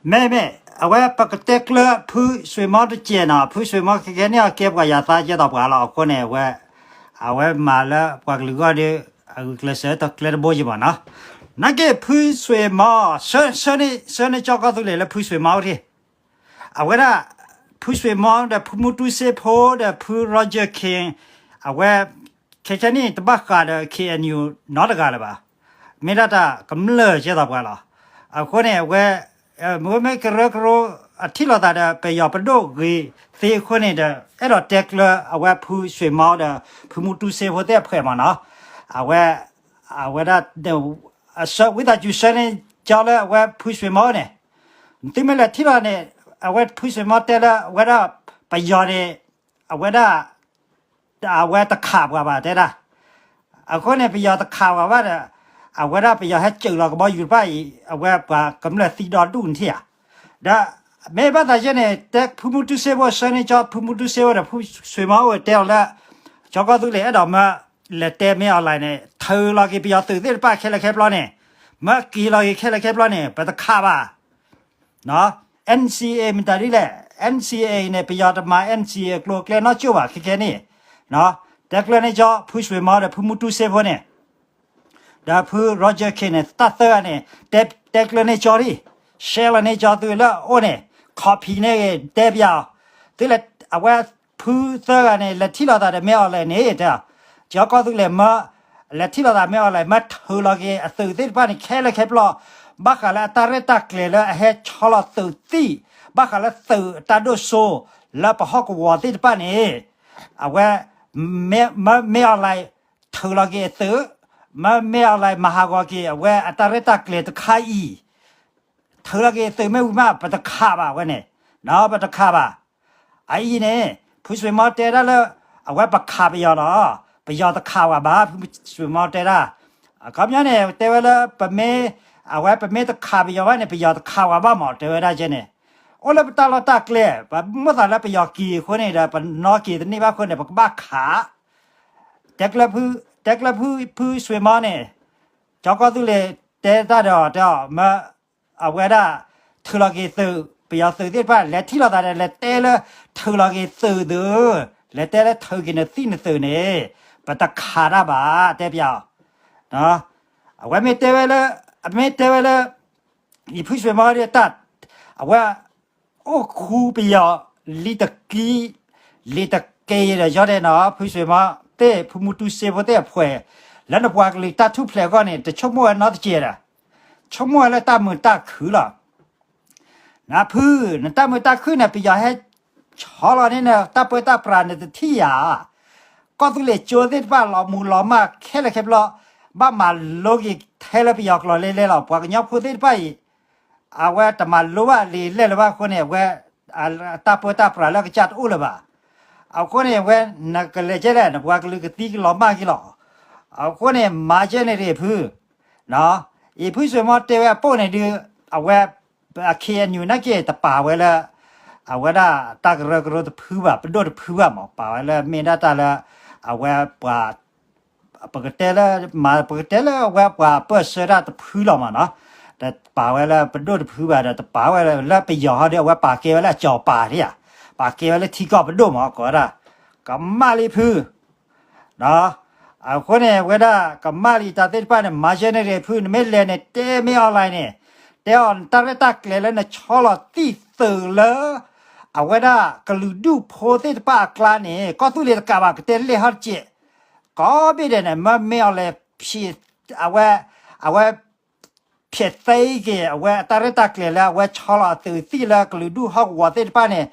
မ့မ့ၢ် အဝဲပကတဲကျၢၤဖုစွ့ၤမီတစဲးနီၤ, ဖုစွ့ၤမီခဲကဲန့ၣ်အကဲပှၤယၤသးကဲသိးပှၤလီၤ. အဃိန့ၣ် အဝဲ အဝဲမၤလၢပှၤကလုာ်ဂီၢ်ဒီး အဂုာ်ကျဲးစၢးတကျဲတဘိယံၤမးနီၤ. နာ်က့ဖုစွ့ၤမီ ဆၢ ဆၢန့ၢ် ဆၢန့ၢ်ကၠီကီၢ်သူလ့ၤလၢဖုစွ့ၤမီအိၣ်တ့ၢ် အဝဲဒၣ် ဖုစွ့ၤမီဒီးဖုမူတူစ့ဖိဒီးဖု Roger Khin အဝဲ ခဲခဲန့ၣ် တဘၣ်ဃးဒီး K N U နီတဂၤလၢၤဘၣ်. မ့ၢ်ဒၣ်တၢ်ကမျၢၢ်ကဲသိးပှၤလီၤ. အဃိန့ၣ် အဝဲ မ့ၢ်ဝဲမ့ၢ်ကရၢကရိ အထံၣ်လိာ်သးဒီး ပယီၤပဒိၣ်ဂ့ၤသ့အဃိန့ၣ်ဒီး အဲၣ်ဒိးတဲကျၢၤအဝဲဖုစွ့ၤမီဒီး ဖုမူတူစ့ဖိသ့ၣ်အဖှဲးမးနီၤ. အဝဲ အဝဲဒၣ် အဆၢ ဝံသးစူၤဆၢန့ၢ်ကၠီလၢအဝဲဖုစွ့ၤမီန့ၣ် သုမ့ၢ်လဲၤထံၣ်လီၤန့ၣ် အဝဲဖုစွ့ၤမီတဲလၢအဝဲဒၣ် ပယီၤန့ၣ် အဝဲဒၣ် အဝဲတခးပှၤဘၣ်တဲဒၣ်. အဃိန့ၣ် ပယီၤတခးပှၤဘၣ်ဒီး အဝဲဒၣ်ပယီၤဟဲစၢးလီၤကဘီယူၤတဖၣ်အံၤ အဝဲပှၤကမျၢၢ်သံဒီဒူၣ်နထံၣ်ဧါ. ဒီးမ့ၢ်ဘၣ်သးယဲန့ၣ် တဲဖုမူတူစ့ဖိ ဆၢန့ၢ်ကၠီဖုမူတူစ့ဖိဒီးဖုစွ့ၤမီအိၣ်တဲအီၤလၢ ကၠီကီၢ်သူလ့ၤအဲၣ်ဒိးမၢ လဲၤတဲမ့ၢ်အီၤလဲၣ်န့ၣ် ထုးလီၤက့ၤပယီၤသုးသ့ၣ်တဖၣ်ခဲလၢာ်ခဲဆ့န့ၣ် မၢက့ၤလီၤက့ၤခဲလၢာ်ခဲဆ့န့ၣ် ပတခးဘၣ် N C A မတၤဒ်လဲၣ် N C A န့ၣ် ပယီၤတမၤ N C A အကျိၤအကျဲနီတစဲးဘၣ်ခဲခဲန့ၣ် တဲကျၢၤန့ၢ်ကၠီ ဖုစွ့ၤမီဒီးဖုမူတူစ့ဖိန့ၣ် ဒီးဖု Roger Khin န့ၣ် တၢ်သၢဂၤန့ၣ် တဲကျၢၤန့ၢ်ကၠီဒံး ရှဲလီၤန့ၢ်ကၠီသုလၢအအိၣ်န့ၣ် copy န့ၢ်ဂ့ၤ တဲပျးအီၤ သုလဲၤ အဝဲဖုသၢဂၤန့ၣ် လဲၤထံၣ်လိာ်သးဒီးမ့ၢ်အီၤလဲၣ်န့ၣ် တဲ ကၠီကီၢ်သူလ့ၤမၢ လဲၤထံၣ်လိာ်သးမ့ၢ်အီၤလဲၣ် မၢထုးလီၤက့ၤအသုးသ့ၣ်တဖၣ်န့ၣ် ခဲလၢာ်ခဲဆ့ ဘၣ်ဃးလၢအတၢ်ရဲၣ်တၢ်ကျဲၤလၢအဟဲဆီလီၤသုးသံၣ် ဘၣ်ဃးလၢသုးအတၢ်ဒိၣ်စိ လၢပဟီၣ်ကဝီၤသ့ၣ်တဖၣ်န့ၣ် အဝဲ မ့ၢ် မ့ၢ်အီၤလဲၣ် ထုးလီၤက့ၤအသုး မ့ၢ်မ့ၢ်အီၤလဲၣ် မၤဟးဂီၤက့ၤအဝဲအတၢ်ရဲၣ်တၢ်ကျဲၤတခါအံၤ ထုးလီၤက့ၤအသုးမ့ၢ်ဝံၤမး ပတခးဘၣ်ဝဲန့ၣ် ပတခးဘၣ် အအံၤန့ၣ် ဖုစွ့ၤမီတဲဒၣ်လၢ အဝဲပခးပယီၤလီၤ ပယီၤတခးဝဲဘၣ် ဖုစွ့ၤမီတဲဒၣ် အခီပညီန့ၣ် တဲဝဲလၢ ပမ့ၢ် အဝဲပမ့ၢ်တခးပယီၤဘၣ်န့ၣ် ပယီၤတခးဝဲဘၣ်မး တဲဝဲဒၣ်ကဲန့ၣ် အိၣ်လၢပတၢ်လီၢ်တၢ်ကျဲ ပမိၣ်သးလၢပယီၤက့ၤအဃိန့ၣ်ဒီး ပနီၣ်က့ၤတန့ၢ်ဘၣ်အဃိန့ၣ် ပကဘၣ်ခး တဲကျၢၤဖု တဲကျၢၤဖု ဖုစွ့ၤမီန့ၣ် ကၠီကီၢ်သူလ့ၤတဲတၢ်ဒီးတဲအီၤ မၢ အဝဲဒၣ် ထုးလီၤက့ၤသုး ပယီၤသုးသ့ၣ်တဖၣ် လဲၤထံၣ်လိာ်သးဒီး လဲၤတဲလၢ ထုးလီၤက့ၤသုးသုး လဲၤတဲလၢထုးက့ၤနသံၣ်နသုးန့ၣ် ပတခးတၢ်ဘၣ် တဲပျးအီၤ အဝဲမ့ၢ်တဲဝဲလၢ အမ့ၢ်တဲဝဲလၢ ယဖုစွ့ၤမီဒ်တၢ် အဝဲ အိၣ်ခူပယီၤ လံတကံ လံတက့ၤဒီးယီဒဲးနီၤ ဖုစွ့ၤမီသ့ၣ် ဖုမူတူစ့ဖိသ့ၣ်အဖှဲး လၢနပှၤကလုာ်တၢ်ထူၣ်ဖျဲးအဂီၢ်န့ၣ် တဆိကမိၣ်ဝဲနီတစဲးဒီး ဆိကမိၣ်ဝဲလၢတၢ်မုာ်တၢ်ခုလီၤ နဖု နတၢ်မုာ်တၢ်ခုန့ၣ် ပယီၤဟဲ ဆီလီၤန့ၢ်နတၢ်ပၢတၢ်ပြးနတထံၣ်ယၤ ကီၢ်သူလ့ၤကၠိသ့ၣ်တဖၣ်လီၤမူၤလီၤမၢ်ခဲလၢာ်ခဲဆ့ ဘၣ်မၤလိက့ၤထဲလၢပယီၤကျိာ်လဲၤလဲၤလီၤ ပှၤကညီဖိသ့ၣ်တဖၣ်အံၤ အဝဲတမၤလိဘၣ်လံာ်လဲၢ်လၢၤဘၣ်အဃိန့ၣ် အဝဲ တၢ်ပၢတၢ်ပြးလၢကစၢ်တအိၣ်လၢၤဘၣ် အဃိန့ၣ် အဝဲ နကလဲၤကဲလဲၣ် နပှၤကလုာ်ကသံကလီၤမၢ်က့ၤလီၤ အဃိန့ၣ် မၤကဲန့ၣ်ရ့ၣ်ဖု အံၤဖုစွ့ၤမီတဲဝဲအပိၢ်န့ၣ်ဒုး အဝဲ K N U နာ်က့တပာ်ဝဲလၢ အဝဲဒၣ်တၢ်ကရၢကရိတဖုဘၣ် ပဒိၣ်တဖုဘၣ်မး ပာ်ဝဲလၢမ့ၢ်ဒၣ်တၢ်လၢ အဝဲပှၤ ပကတဲလၢ မၤ ပကတဲလၢအဝဲပှၤပၢၢ်ဆၢတၢ်တဖုလီၤမးနီၤ တပာ်ဝဲလၢပဒိၣ်တဖုဘၣ်ဒီး တပာ်ဝဲလၢပယီၤဟီဒီး အဝဲပာ်ကဲဝဲလၢအစီၤပၤဒ်ဧါ ပာ်ကဲဝဲလၢထံကီၢ်ပဒိၣ်မး ကိးဝဲဒၣ် ကမၣ်လံဖု အဃိန့ၣ် ဝဲဒၣ်ကမၣ်လံတၢ်သ့ၣ်တဖၣ်န့ၣ် မၤယဲန့ၣ်ရ့ၣ်ဖု နမ့ၢ်လဲၤန့ၣ် တဲမ့ၢ်အီၤလဲၣ်န့ၣ် တဲအီၤနတၢ်ရဲၣ်တၢ်ကျဲၤလၢနဆီလီၤသံၣ်သုးလၢ အဝဲဒၣ်ကလုာ်ဒူၣ်ဖိသ့ၣ်တဖၣ်အကျါန့ၣ် ကီၢ်သူလ့ၤတကးဘၣ် ကတဲလဲၢ်ဟီတစဲး ကိးဘ့ၣ်ဒဲးန့ၣ် မ့ၢ်မ့ၢ်အီၤလဲၣ် အဝဲ အဝဲ ဖျဲးသ့က့ၤ အဝဲအတၢ်ရဲၣ်တၢ်ကျဲၤလၢအဝဲဆီလီၤအသုးသံၣ်လၢကလုာ်ဒူၣ်ဟီၣ်ကဝီၤသ့ၣ်တဖၣ်န့ၣ်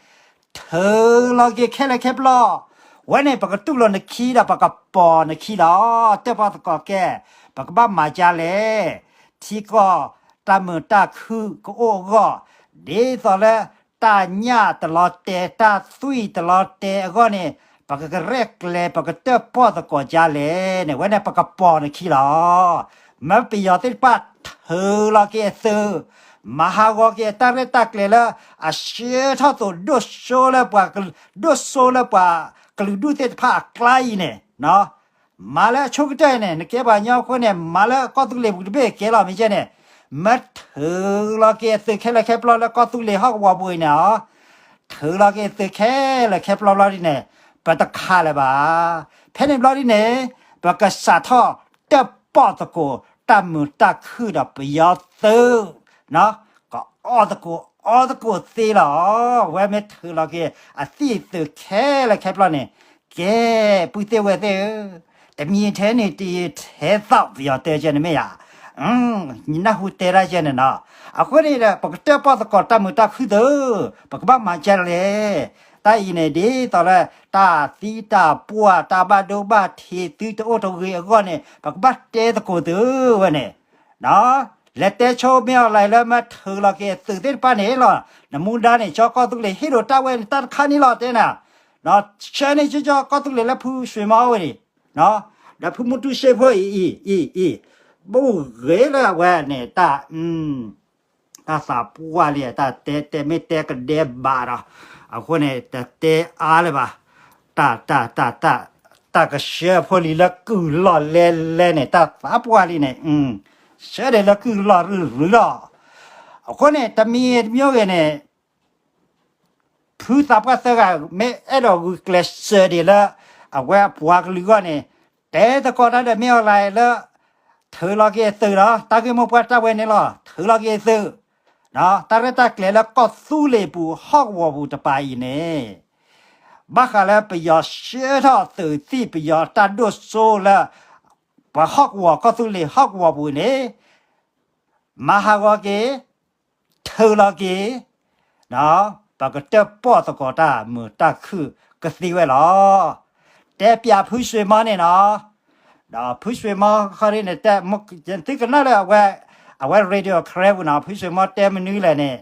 ထုးလီၤက့ၤခဲလၢာ်ခဲဆ့ ဝဲန့ၣ် ပကတူၢ်လိာ်နခံဒီးပကပီၤနခံလီၤ တၢၣ်ပီၣ်သကိးကဲ ပကဘၣ်မၤကလဲၣ် ထံကီၢ်တၢ်မုာ်တၢ်ခုၣ်ကအိၣ်အဂီၢ် ဒ်သိးလၢ တၢ်ညၣ်တလီၤတဲာ် တၢ်သွံၣ်တလီၤတဲာ်အဂီၢ်န့ၣ် ပကကရဲၣ်ကျဲၤ ပကတၢၣ်ပီၣ်သကိးကလဲၣ်န့ၣ် ဝဲန့ၣ်ပကပီၤနခံလီၤ မၢပယီၤသ့ၣ်တဖၣ်ထုးလီၤက့ၤအသုး မၤဟးဂီၤက့ၤအတၢ်ရဲၣ်တၢ်ကျဲၤလၢ အဆှၢထီၣ်သိးဒိၣ်စိလၢပှၤ ဒိၣ်စိလၢပှၤကလုာ်ဒူၣ်သ့ၣ်တဖၣ်အကျါအံၤန့ၣ် မၤလၢအဆိကတၢၢ်အံၤန့ၣ် နကဲပှၤကညီအဃိန့ၣ် မၤလၢကီၢ်သူလ့ၤပူၤတဘ့ၣ်ကဲလီၤ မ့ၢ်ကဲန့ၣ် မ့ၢ်ထုးလီၤက့ၤအသုးခဲလၢာ်ခဲပျီလၢကီၢ်သူလ့ၤဟီၣ်ကဝီၤပူၤအံၤန့ၣ်, ထုးလီၤက့ၤအသုးခဲလၢာ်ခဲပျီဘျီဒ်န့ၣ်, ပတခးလၢၤဘၣ်. ဖဲန့ၣ်ဘျီဒ်န့ၣ်, ပကစးထီၣ်တၢၣ်ပီၣ်သကိးတၢ်မုာ်တၢ်ခုၣ်ဒီးပယီၤသုး, ကအီၣ်သကိးအီသကိးသ့လီၤ. ဝဲမ့ၢ်ထုးလီၤက့ၤအသံၣ်သုးခဲလၢာ်ခဲပျီန့ၣ်, ကဲ, ပုၢ်သ့ၣ်ဝဲၢ်သ့ၣ်ဧၢ, တမံၤထဲန့ၣ်တယံၤထဲသီး ပယီၤတဲကဲန့ၣ်မ့ၢ်ဧါ. နၢ်ဟူတဲဒၣ်ကဲန့ၣ်နီၤ. အဃိန့ၣ်ဒီး ပကတၢၣ်ပီၣ်သကိးတၢ်မုာ်တၢ်ခုၣ်သုး, ပကဘၣ်မၤကဲလဲၣ်. တၢ်အံၤန့ၣ်ဒ်သိးလၢ တၢ်သံတၢ်ပှၢ် တၢ်ဘၣ်ဒိဘၣ်ထံးသုတအိၣ်တဂ့ၤအဂီၢ်န့ၣ် ပကဘၣ်တဲသကိးသုးဝဲန့ၣ် လဲၤတဲဆိမ့ၢ်အီၤလၢ မ့ၢ်ထုးလီၤက့ၤအသုးသ့ၣ်တဖၣ်န့ၣ်လီၤ. နမူဒါန့ၣ် ကၠီကီၢ်သူလ့ၤဟ့ၣ်ဒိးတၢ်ဝဲန့ၣ် တၢ်တခါန့ၣ်လီၤတဲနၤ, ဆှၢန့ၢ်ကၠီကီၢ်သူလ့ၤလၢဖုဆွ့ၤမီဝဲန့ၣ်, ဒီးဖုမူတူၢ်စ့ဖိအံၤ, အံၤ, အံၤ, ဘၣ်ဂ့ၤလၢအဝဲန့ၣ် တၢ် တၢ်သးပှၢ်လံ တၢ်တဲတဲမ့ၢ်တဲကဒဲဘၣ်ဒီး, အဃိန့ၣ် တတဲအါလၢၤဘၣ်, တၢ် တၢ် တၢ် တၢ် တၢ်ကဆှၢဖိလံလၢကုၢ်လီၢ်လဲလဲန့ၣ် တၢ်သးပှၢ်လံန့ၣ်, ဆှၢဒၣ်လၢကုၢ်လီၢ်ရုၢ်ရုၢ်လီၤ. အဃိန့ၣ် တမံၤတမံၤဂ့ၤန့ၣ် ဖုသးပှၢ်သၢဂၤ မ့ၢ်အဲၣ်ဒိးဂုာ်ကျဲးစၢးဒံးလၢ အဝဲအပှၤကလုာ်အဂီၢ်န့ၣ်, တဲသကိးတၢ်ဒီးမ့ၢ်အီၤလၢ ထုးလီၤက့ၤအသုးဒီး တၢ်ဂ့ၢ်မိၢ်ပှၢ်တၢ်ဝဲန့ၣ်လီၤ. ထုးလီၤက့ၤအသုး, တၢ်ရဲၣ်တၢ်ကျဲၤလၢကီၢ်သူလ့ၤပူၤဟီၣ်ကဝီၤပူၤတပၤအံၤန့ၣ်, ဘၣ်ဃးလၢပယီၤဆှၢထီၣ်သုးသံၣ် ပယီၤတၢ်ဒိၣ်စိလၢ ပှၤဟီၣ်ကဝီၤ ကီၢ်သူလ့ၤဟီၣ်ကဝီၤပူၤန့ၣ် မၤဟးဂီၤက့ၤ, ထုးလီၤက့ၤ, ပကတၢၣ်ပီၣ်သကိးတၢ်မုာ်တၢ်ခုၣ်ကသ့ဝဲလီၤ. တဲပၠးဖုဆွ့ၤမီန့ၣ်နီၤ, ဒီးဖုဆွ့ၤမီခီဒ်န့ၣ် သုကနၣ်လၢအဝဲ, အဝဲ Radio Karen ပူၤနီၤ ဖုဆွ့ၤမီတဲမနုၤလဲၣ်န့ၣ်,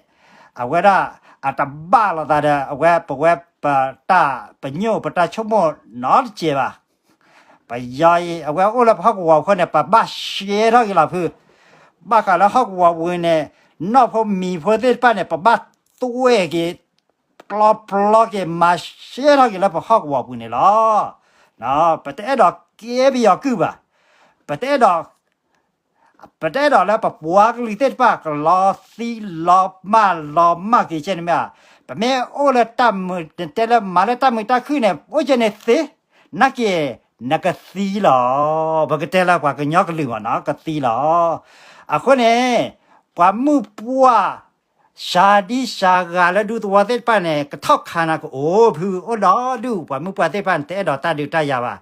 အဝဲဒၣ်အတဘၣ်လိာ်သးဒီး အဝဲပဝဲပတၢ်ပညိၣ်ပတၢ်ဆိကမိၣ်နီတစဲးဘၣ်. ပယီၤအံၤ အဝဲအိၣ်လၢပဟီၣ်ကဝီၤအဃိန့ၣ် ပဘၣ်ရှဲထီၣ်က့ၤလီၤဖု, ဘၣ်ဃးလၢဟီၣ်ကဝီၤပူၤန့ၣ် နီၢ်ဖိမံၤဖိသ့ၣ်တဖၣ်န့ၣ် ပဘၣ်သွဲၣ်က့ၤ ပျီပျီက့ၤ မၤရှဲထီၣ်က့ၤလၢပဟီၣ်ကဝီၤပူၤန့ၣ်လီၤ. ပတအဲၣ်ဒိးကဲပယီၤကုၢ်ဘၣ်, ပတအဲၣ်ဒိး ပတအဲၣ်ဒိးလၢပပှၤကလုာ်သ့ၣ်တဖၣ် ကလီၤသံလီၤမၢ်လီၤမၢ်က့ၤကဲန့ၣ်မ့ၢ်ဧါ. ပမ့ၢ်အိၣ်လၢတၢ်မုာ် နတဲလၢမၤလၢတၢ်မုာ်တၢ်ခုၣ်န့ၣ် အိၣ်ကဲန့ၣ်သ့, နာ်က့ၤ နကသံလီၤ. ပကတဲလၢပှၤကညီကလုာ်မ့ၢ်နီၤ ကသံလီၤ. အဃိန့ၣ် ပှၤမုၣ်ပှၢ် စှၤဒံစှၤဂၤလၢဒူသဝီသ့ၣ်တဖၣ်န့ၣ် ကထီၣ်ခးနၤကအိၣ်ဖု အိၣ်ဒီးဒူၣ် ပှၤမုၣ်ပှၢ်သ့ၣ်တဖၣ်န့ၣ် တအဲၣ်ဒိးတၢ်ဒုးတၢ်ယၤဘၣ်.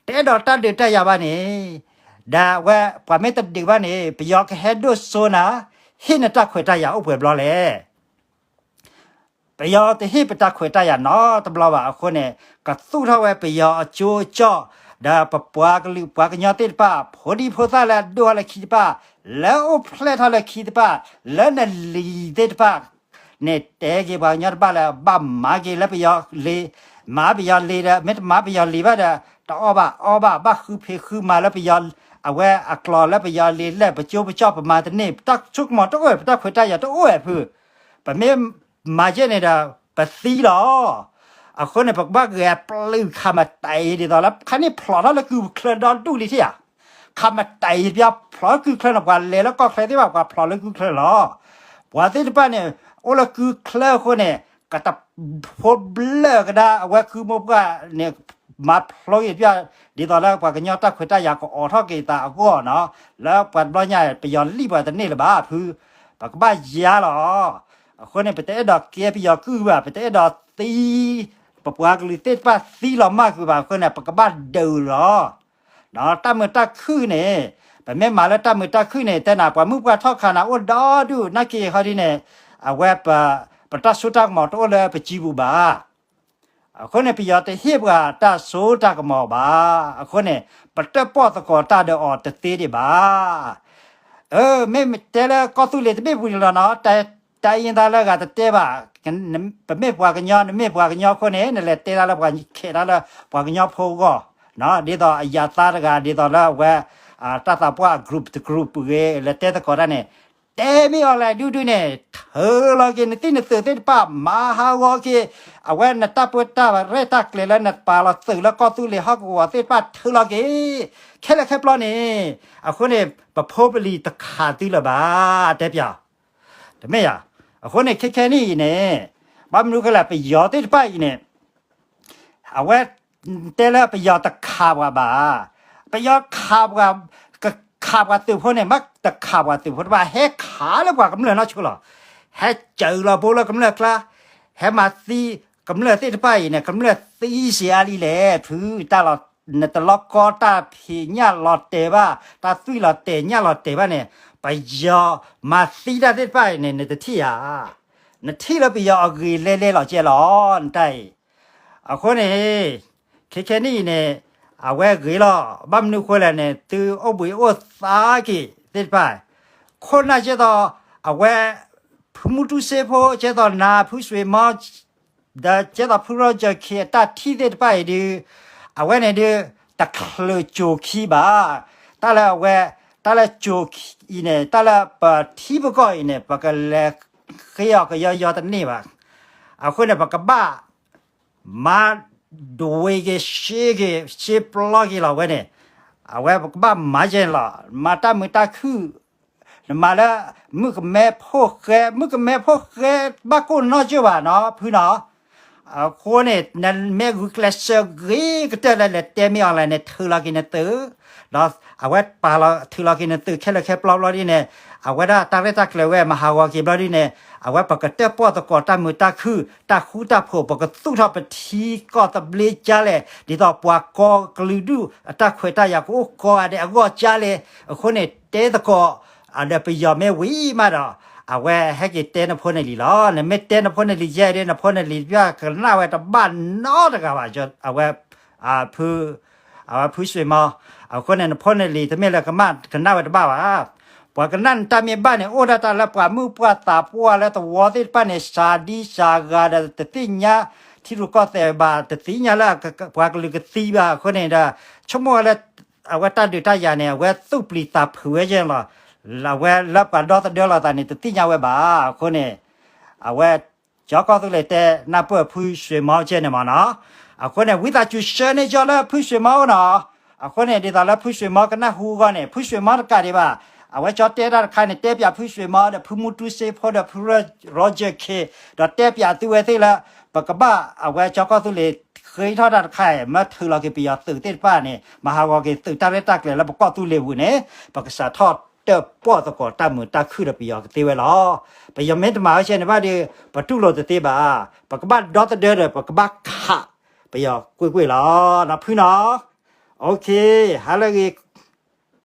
တအဲၣ်ဒိးတၢ်ဒုးတၢ်ယၤဘၣ်န့ၣ်, ဒီးအဝဲပှၤမ့ၢ်တဒုးဘၣ်န့ၣ် ပယီၤကဟဲဒိၣ်စိနၤ, ဟ့ၣ်နတၢ်ခွဲးတၢ်ယာ်အိၣ်ပှဲၤဘျီလဲၣ်. ပယီၤတဟ့ၣ်ပတၢ်ခွဲးတၢ်ယာ်နီတဘျီဘၣ်အဃိန့ၣ် ကသူၣ်ထီၣ်ဝဲပယီၤအကၠိအကၠီၣ်, ဒီးပပှၤကလုာ်ပှၤကညီသ့ၣ်တဖၣ် ဖိဒံဖိသၣ်လၢအဒိၣ်ထီၣ်လၢခံတဖၣ်, လၢအိၣ်ဖျဲၣ်ထီၣ်လၢခံတဖၣ်, လၢနလံၤသ့ၣ်တဖၣ် န့ၣ်တဲက့ၤပှၤကညီတဖၣ်လၢ ဘၣ်မၤက့ၤလၢပယီၤလံၤ, မၤပယီၤလံၤဒီး မ့ၢ်တမၤပယီၤလံၤဘၣ်ဒီး တအီၣ်ဘၣ်အီဘၣ် ဘၣ်ဃုဖံးဃုမၤလၢပယီၤ, အဝဲအကျိၤလၢပယီၤလံၤလဲၣ် ပကၠိပကၠီၣ်ပမၤတန့ၢ် ပတၢ်ဆိကမိၣ်တအိၣ် ပတၢ်ခွဲးတၢ်ယာ်တအိၣ်ဝဲဖု, ပမ့ၢ်မၤယဲၢ်န့ၣ်ဒီး ပသံလီၤ. အဃိန့ၣ် ပကဘၣ်ဂဲၤပျုၢ်ခးမတၤအံၤ ဒ်သိးလၢခါန့ၣ်ဖျိးထီၣ်လၢကုၢ်ချၢဒီဒူၣ်လံထံၣ်ဧါ. ခးမတၤအံၤတပျၢ်ဖျိးလၢကုၢ်ချၢန့ၣ် ပှၤလဲၤလၢကီၢ်ချၢသ့ၣ်တဖၣ် ပှၤဖျိးလၢကုၢ်ချၢလီၤ. ပှၤသ့ၣ်တဖၣ်န့ၣ် အိၣ်လၢကုၢ်ချၢအဃိန့ၣ် ကတဖိဘျၢၣ်ကဒါ အဝဲကုၢ်မိၢ်ပှၢ်န့ၣ် မၤဖျိးက့ၤတပျၢ် ဒ်သိးလၢပှၤကညီတၢ်ခွဲးတၢ်ယာ်ကအိးထီၣ်က့ၤသးအဂီၢ်နီၤ, လၢပှၤတဘျီညါ ပယီၤလံၣ်ပှၤတန့ၢ်လၢၤဘၣ်ဖု, ပကဘၣ်ယါလီၤ. အဃိန့ၣ် ပတအဲၣ်ဒိးကဲပယီၤကုၢ်ဘၣ်, ပတအဲၣ်ဒိးသံ ပပှၤကလုာ်သ့ၣ်တဖၣ်သံလီၤမၢ်ကွံာ်ဘၣ်အဃိန့ၣ် ပကဘၣ်ဒုးလီၤ. တၢ်မုာ်တၢ်ခုၣ်န့ၣ် ပမ့ၢ်မၤလၢတၢ်မုာ်တၢ်ခုၣ်န့ၣ် တဲနၤ ပှၤမုၣ်ပှၢ်ထီၣ်ခးနၤအိၣ်ဒီဒူၣ် နာ်က့ၤခီဒ်န့ၣ် အဝဲ ပတၢ်စိတၢ်ကမီၤတအိၣ်လၢပစုပူၤဘၣ်. အဃိန့ၣ် ပယီၤတဟ့ၣ်ပှၤတၢ်စိတၢ်ကမီၤဘၣ်. အဃိန့ၣ် ပတၢၣ်ပီၣ်သကိးတၢ်ဒီးအီၤတသ့ဒံးဘၣ်. မ့ၢ်တဲလၢကီၢ်သူလ့ၤတဘ့ၣ်ပူၤန့ၣ်လီၤနီၤ, တၢ်အံၤသးလၢဂၤတတဲဘၣ်, ပမ့ၢ်ပှၤကညီ နမ့ၢ်ပှၤကညီအဃိန့ၣ် နလဲၤတဲတၢ်လၢပှၤခဲးတၢ်လၢပှၤကညီဖိအဂီၢ်, ဒ်သိးအယၤသးတဂၤ ဒ်သိးလၢအဝဲ တၢ်သးပှၢ် group တ group ဂ့ၤ လဲၤတဲသကိးတၢ်န့ၣ် တဲမ့ၢ်အီၤလဲၣ်ဒုဒုန့ၣ် ထုးလီၤက့ၤနသံၣ်နသုးသ့ၣ်တဖၣ် မၤဟးဂီၤက့ၤ အဝဲနတၢ်ပၢတၢ်ရဲၣ်တၢ်ကျဲၤလၢနပာ်လီၤသုးလၢကီၢ်သူလ့ၤဟီၣ်ကဝီၤသ့ၣ်တဖၣ်ထုးလီၤက့ၤ, ခဲလၢာ်ခဲပျီန့ၣ်, အဃိန့ၣ် ပဖိပလံၤတခးသုလၢၤဘၣ်, တဲပၠး, တမ့ၢ်ဧါ. အဃိန့ၣ် ခဲခဲနံၣ်အံၤန့ၣ် ဘၣ်မနုၤဃိလဲၣ် ပယီၤသ့ၣ်တဖၣ်အံၤန့ၣ် အဝဲတဲလၢပယီၤတခးပှၤဘၣ်, ပယီၤခးပှၤ, ကခးပှၤသုးဖိန့ၣ် မ့ၢ်တခးပှၤသုးဖိတဖၣ် ဟဲခးလၢပှၤကမျၢၢ်နီၢ်ဆိလီၤ. ဟဲစၢၤလီၤဘိလၢကမျၢၢ်ကျါ, ဟဲမၤသံကမျၢၢ်သ့ၣ်တဖၣ်အံၤန့ၣ် ကမျၢၢ်သံစ့အါလံလဲၣ်, ဖုတၢ်လီၤ, နတလီၤကီတၢ်ဖံးညၣ်လီၤတဲာ်ဘၣ်, တၢ်သွံၣ်လီၤတဲာ်ညၣ်လီၤတဲာ်ဘၣ်န့ၣ်, ပယီၤမၤသံတၢ်သ့ၣ်တဖၣ်အံၤန့ၣ် နတထံၣ်ဧါ. နထံၣ်လၢပယီၤအဂ့ၤလဲလဲလီၤကဲလီၤ, နတၢ်အံၤ. အဃိန့ၣ် ခဲခဲနံၣ်အံၤန့ၣ် အဝဲဂ့ၤလီၤ. ဘၣ်မနုၤဃိလဲၣ်န့ၣ် သုအိၣ်ဘှံးအိၣ်သါက့ၤသ့ၣ်တဖၣ်, ခိၣ်နၢ်ကဲသိး အဝဲ ဖုမူတူစ့ဖိ ကဲသိးနၤ ဖုစွ့ၤမီ ဒီးကဲသိးဖုရီကၠၢၣ်ခ့အတၢ်ထံၣ်သ့ၣ်တဖၣ်အံၤဒုး, အဝဲန့ၣ်ဒုး တချုးကၠိၤခံဘၣ်. တၢ်လၢအဝဲ, တၢ်လၢကၠိၤအံၤန့ၣ် တၢ်လၢပထံပကီၢ်အံၤန့ၣ် ပကလဲၤဃ့အီၤကယီယီတန့ၢ်ဘၣ်. အဃိန့ၣ် ပကဘၣ် မၤဒဝ့က့ၤရှ့က့ၤ ရှ့ပျီက့ၤလီၤဝဲန့ၣ်, အဝဲပကဘၣ်မၤယဲၢ်လီၤ. မၤတၢ်မုာ်တၢ်ခုၣ်, နမၤလၢ မုၣ်ကမဲဖိဃဲ, မုၣ်ကမဲဖိဃဲ ဘၣ်ကိၢ်နီၢ်ကၠိၣ်ဘၣ်နီၤ ဖုနီၤ. အဃိန့ၣ် နမ့ၢ်ဂုာ်ကျဲးစၢးဂ့ၤကတၢၢ်လၢလဲၤတဲမ့ၢ်အီၤလဲၣ်န့ၣ် ထုးလီၤက့ၤနသုး, ဒီးအဝဲပာ်လီၤထုးလီၤက့ၤနသုးခဲလၢာ်ခဲပျီဘျီဒ်န့ၣ်, အဝဲဒၣ်တၢ်ရဲၣ်တၢ်ကျဲၤဝဲမၤဟးဂီၤက့ၤဘျီဒ်န့ၣ်, အဝဲပကတၢၣ်ပီၣ်သကိးတၢ်မုာ်တၢ်ခုၣ် တၢ်ဃူတၢ်ဖိး ပကသူၣ်ထီၣ်ပထံကီၢ်သဘျ့ကၢ်လဲၣ်, ဒ်သိးပှၤကိးကလုာ်ဒူၣ်အတၢ်ခွဲးတၢ်ယာ်ကအိၣ်ကိးဂၤဒဲးအဂီၢ်ကၢ်လဲၣ်. အဃိန့ၣ် တဲသကိး ဒီးပယီၤမ့ၢ်ဝံၤမးဒီး အဝဲဟဲက့ၤတဲနဖိနလံၤလီၤ. နမ့ၢ်တဲနဖိနလံၤယဲၢ်ဒ် နဖိနလံၤတဖၣ်ကနၣ်ဝဲတဘၣ်နီတဂၤဘၣ်. အဝဲ ဖု, အဝဲဖုစွ့ၤမီ, အဃိန့ၣ် နဖိနလံၤတမ့ၢ်လၢကမၣ်ကနၣ်ဝဲတဘၣ်ဘၣ်. ပှၤကနၣ်နတၢ်မ့ၢ်ဘၣ်န့ၣ် အိၣ်ဒၣ်တၢ်လၢပှၤမုၣ်ပှၢ်သးပှၢ်လၢသဝီသ့ၣ်တဖၣ်န့ၣ် စှၤဒံစှၤဂၤဒီးတသ့ၣ်ညါ ထံရူၢ်ကီၢ်သဲးဘၣ်, တသ့ၣ်ညါလၢပှၤကလုာ်ကသံဘၣ်. အဃိန့ၣ်ဒီး ဆိကမိၣ်ဝဲလၢ အဝဲတၢ်ဒုးတၢ်ယၤန့ၣ် အဝဲသူၣ်ပျံၤသးဖုးဝဲယဲၢ်လီၤ. အဝဲလၢပှၤဒီသဒၢလီၤသးန့ၣ် တသ့ၣ်ညါဝဲဘၣ်. အဃိန့ၣ် အဝဲ ကၠီကီၢ်သူလ့ၤတဲနၢ်ပၢၢ်ဖုစွ့ၤမီကဲန့ၣ်မးနီၤ. အဃိန့ၣ် ဝံသးစူၤဆှၢန့ၢ်ကၠီလၢဖုစွ့ၤမီအိၣ်နီၤ. အဃိန့ၣ် ဒ်သိးလၢဖုစွ့ၤမီကနၢ်ဟူအဂီၢ်န့ၣ် ဖုစွ့ၤမီတကးဒံးဘၣ်. အဝဲကၠီတဲတၢ်တခါန့ၣ် တဲပၠးဖုစွ့ၤမီဒီးဖုမူတူစ့ဖိဒီးဖု Roger K ဒီးတဲပၠးသုဝဲသ့ၣ်လၢ ပကဘၣ်အဝဲကၠီကီၢ်သူလ့ၤဃ့ထီၣ်တၢ်တခါအံၤ မ့ၢ်ထုးလီၤက့ၤပယီၤသုးသ့ၣ်တဖၣ်န့ၣ် မၤဟးဂီၤက့ၤသုးတၢ်ရဲၣ်တၢ်ကျဲၤလၢပကီၢ်သူလ့ၤပူၤန့ၣ် ပကစးထီၣ်တၢၣ်ပီၣ်သကိးတၢ်မုာ်တၢ်ခုၣ်ဒီးပယီၤကသ့ဝဲလီၤ. ပယီၤမ့ၢ်တမၤဝဲကဲန့ၣ်ဘၣ်ဒီး ပတူၢ်လိာ်တသ့ဘၣ်. ပကဘၣ်ဒီသဒၢဒီး ပကဘၣ်ခးပယီၤကွ့ၢ်ကွ့ၢ်လီၤ. နီၤဖုနီၤ. အိၣ်ခ့, ဟါလၢအဂ့ၤ